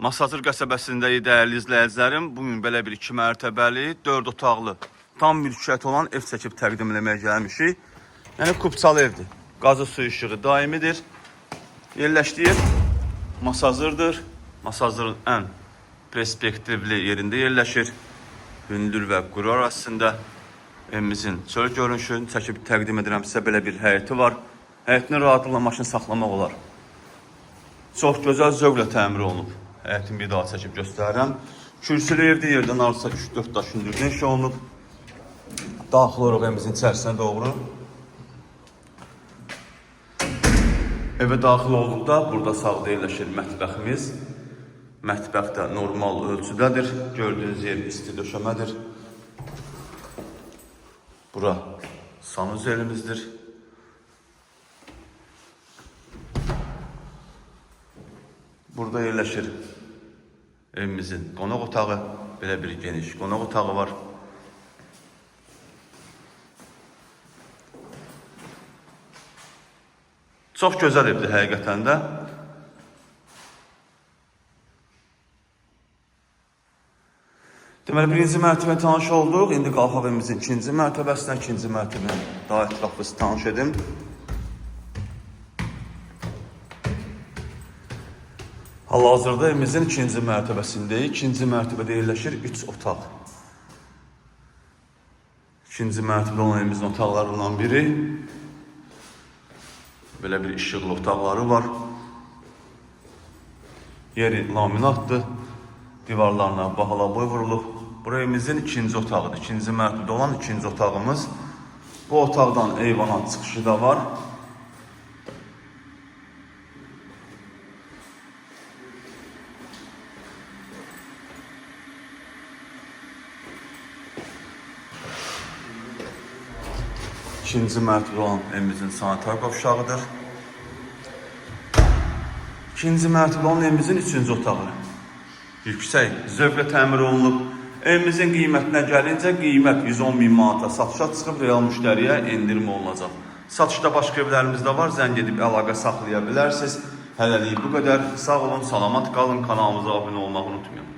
Masazır qəsəbəsindəyik dəyərli izləyicilərim. Bu gün belə bir 2 mərtəbəli, 4 otaqlı, tam mülkiyyəti olan ev çəkib təqdim eləməyə gəlmişik. Yəni kupçalı evdir. Qazı su işığı daimidir. Yerləşdiyi yer Masazırdır. Masazırın ən perspektivli yerində yerləşir. Hündür və quru ərazisində evimizin çöl görünüşünü çəkib təqdim edirəm sizə. Belə bir həyəti var. Həyətini rahatlıqla maşın saxlamaq olar. Çox gözəl zövqlə təmir olunub. Həyətini bir daha çəkib göstərirəm. Kürsülü evdir, yerdən hardasa 3-4 daş hündürlüyü inşa olunub. Daxil oluruq evimizin içərisinə doğru. Evə daxil olduqda burada sağda yerləşir mətbəximiz. Mətbəx də normal ölçüdədir. Gördüyünüz yer isti döşəmədir. Bura sanuzelimizdir. Burada yerləşir evimizin qonaq otağı. Belə bir geniş qonaq otağı var. Çox gözəl evdir həqiqətən də. Deməli, birinci mərtəbə tanış olduq. İndi qalxaq evimizin ikinci mərtəbəsinə. İkinci mərtəbə daha ətraflı sizi tanış edim. Hal-hazırda evimizin ikinci mərtəbəsindəyik. İkinci mərtəbədə yerləşir 3 otaq. İkinci mərtəbədə olan evimizin otaqlarından biri. Belə bir işıqlı otaqları var. Yeri laminatdır. Divarlarına bahala boy vurulub. Bura evimizin ikinci otağıdır. İkinci mərtəbədə olan ikinci otağımız. Bu otaqdan eyvana çıxışı da var. İkinci mərtəbədə olan evimizin sanitar qovşağıdır. İkinci mərtəbədə olan evimizin üçüncü otağı. Yüksək zövqlə təmir olunub. Evimizin qiymətinə gəlincə qiymət 110 min manata satışa çıxıb, real müştəriyə endirim olunacaq. Satışda başqa evlərimiz də var, zəng edib əlaqə saxlaya bilərsiniz. Hələlik bu qədər. Sağ olun, salamat qalın. Kanalımıza abunə olmağı unutmayın.